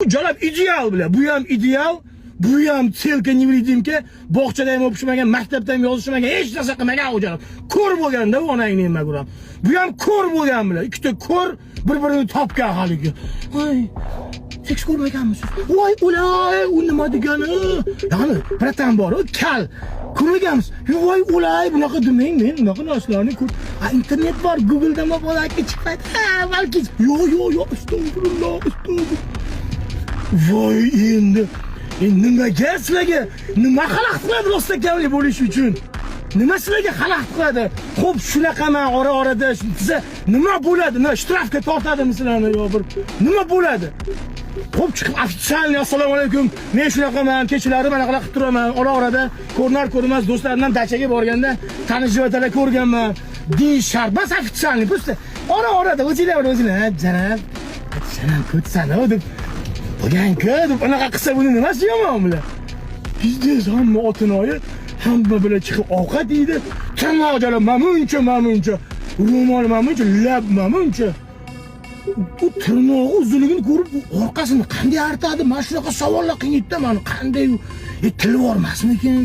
Jalab ideal, бля. Bu ham ideal. Bu ham целка невидимка. Bog'chada ham o'qishmagan, maktabda ham yozishmagan, hech narsa qilmagan u jalab. Ko'r bo'lganda u onangni nima ko'ram. Bu ham ko'r bo'lgan, бля. Ikkita ko'r bir-birini topgan haligi. Ay, seks ko'rmaganmisiz? Voy, ulay, u nima degani? Ya'ni, братан bor, u kal. Ko'rmaganmiz. Voy, ulay, bunaqa demang, men bunaqa narsalarni ko'r. A, internet bor, Google'da balki chiqadi. Ha, balki. Yo'q, yo'q, yo'q, astag'firulloh, astag'firulloh. Voy, endi. Nimaga sizlarga nima xalaqit qiladi rostdakamlik bo'lish uchun? Nima sizlarga xalaqit qiladi? Xo'p, shunaqaman ora-orada desa nima bo'ladi? Nima shtrafga tortadimi sizlarni yo bir nima bo'ladi? Xo'p, chiqib официальный assalomu alaykum. Men shunaqaman, kechalari mana qanaqa qilib turaman. Ora-orada ko'rinar ko'rinmas do'stlarimdan dachaga borganda tanish ko'rganman. Deyish shart emas официальный, просто ora-orada o'zinglar o'zinglar, "Ha, janob, janob ko'tsana" deb bo'lgan-ku deb anaqa qilsa buni nimasi yomon bular? Пиздец, hamma otinoyi hamma bilan chiqib ovqat yeydi. Tirnoq jalab mamuncha mamuncha, ro'mol mamuncha, lab mamuncha. U tirnog'i uzunligini ko'rib, u orqasini qanday artadi? Mana shunaqa savollar qiynaydi mani. Qanday u tilib yubormasmikin?